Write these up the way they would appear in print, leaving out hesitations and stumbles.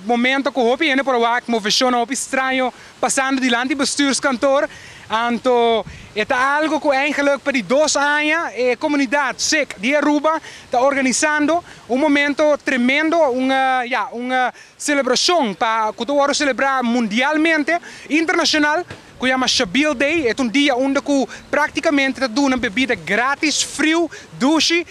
Momento ku hopi hende por wak moveshonnan hopi straño pasando dilanti bestuurskantoor. Anto e ta algo ku eigenlijk pa di 2 aña e komunidat Sikh di Aruba ta organisando un momento tremendo, un, ja, un selebrashon pa ku ta selebrá mundialmente, internashonal, ku yama Shabil Day. E ta un dia unda ku práktikamente ta duna bebida gratis, friu, dushi.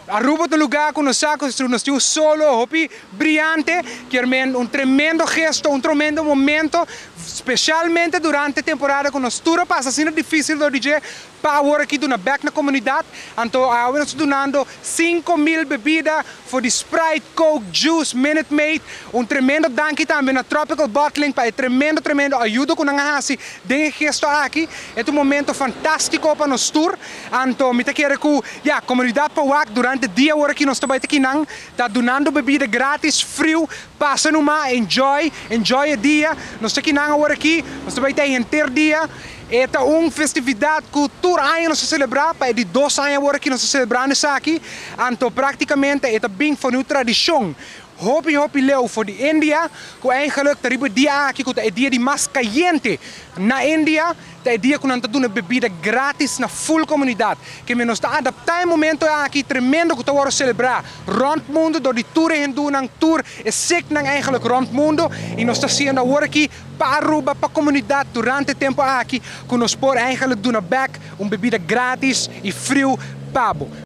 Aruba ta un lugá ku nos sa ku nos tin un solo hopi briante, ke un tremendo gesto, un tremendo momento, spesialmente durante e temporada ku nos tur a pasa asina difísil di DJ, pa awor aki duna back na komunidat. Anto, awor nos ta dunando 5 mil bebida for di Sprite, Coke, Juice, Minute Maid. Un tremendo danki tambe na Tropical Bottling pa e tremendo, tremendo ayudo ku nan a hasi den e gesto aki. E ta un momento fantástiko pa nos tur. Anto, mi ta kere ku, ja, komunidat por wak durante dia awor aki nos tambe aki nan ta dunando bebida gratis, friu, pasa numa, enjoy, enjoy e dia. Nos ta aki nan awor aki, nos tambe tin henter dia. E ta un festividat ku tur aña nos ta selebrá, pa di 2 aña awor aki nos ta selebrando esaki. Anto práktikamente e ta bin for un tradishon hopi hopi leu for di India, ku eigenlijk ta riba dia aki, ku e dia di mas kayente na India, ta e dia ku nan ta duna bebida gratis na full komunidat. Ke men nos ta adaptá e momento aki tremendo ku ta selebrá rònt mundu dor di tur hindunan, tur e Sikhnan eigenlijk rònt mundu, i nos ta hasiendo awor aki pa Aruba, pa komunidat durante e tempu aki, ku nos por eigenlijk duna back un bebida gratis i friu pa bo.